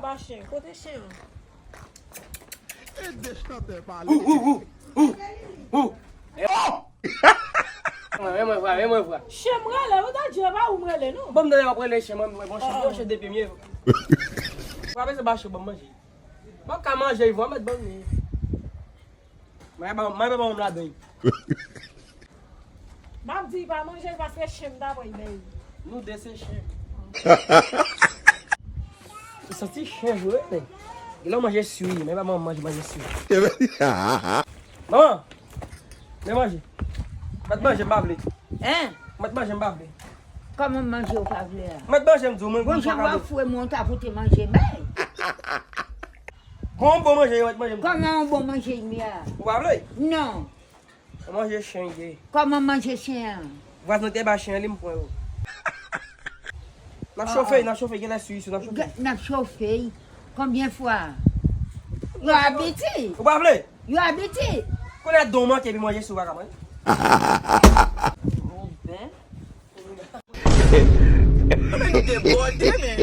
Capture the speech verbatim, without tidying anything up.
Pa chen, kote chen an? Ou, ou, ou, ou, ou. Men mwen vwa, men mwen vwa. Chen m rele, ou ta di e pa ou m rele non. Bon, m tande w ap rele chen, mwen mwen bon chen, bon chen depi m ye. Frape se ba chen ban m manje. M ap ka manje vwa, mèt ban m li. Mwen pa mwen pa ban m ladan. M ap di pa manje l paske chen m ta pran bèy. Nou de se chen. Ou santi chen vre men. Gen lè w manje swi, men pa ban m manje manje swi. Manman, men manje. Mèt manje m pa vle. Hein? Mèt manje m pa vle. Kòman manje ou pa vle a? Mèt manje m di w mwen. Bon jan w ap foure mwen ta pote manje bay. Bon bon manje yo mèt manje m. Kòman yon bon manje m ye a? Ou pa vle? Non. Manje chen ye. Kòman manje chen an? Vwazen te ba chen li m pran yo. N ap chofe, n ap chofe, gen lè sou iso, n ap chofe. N ap chofe. Konbyen fwa? Yo abiti. Ou pa vle? Yo abiti. Konnen don manke epi manje sou pa ka manje. Bon ben. Debòde men.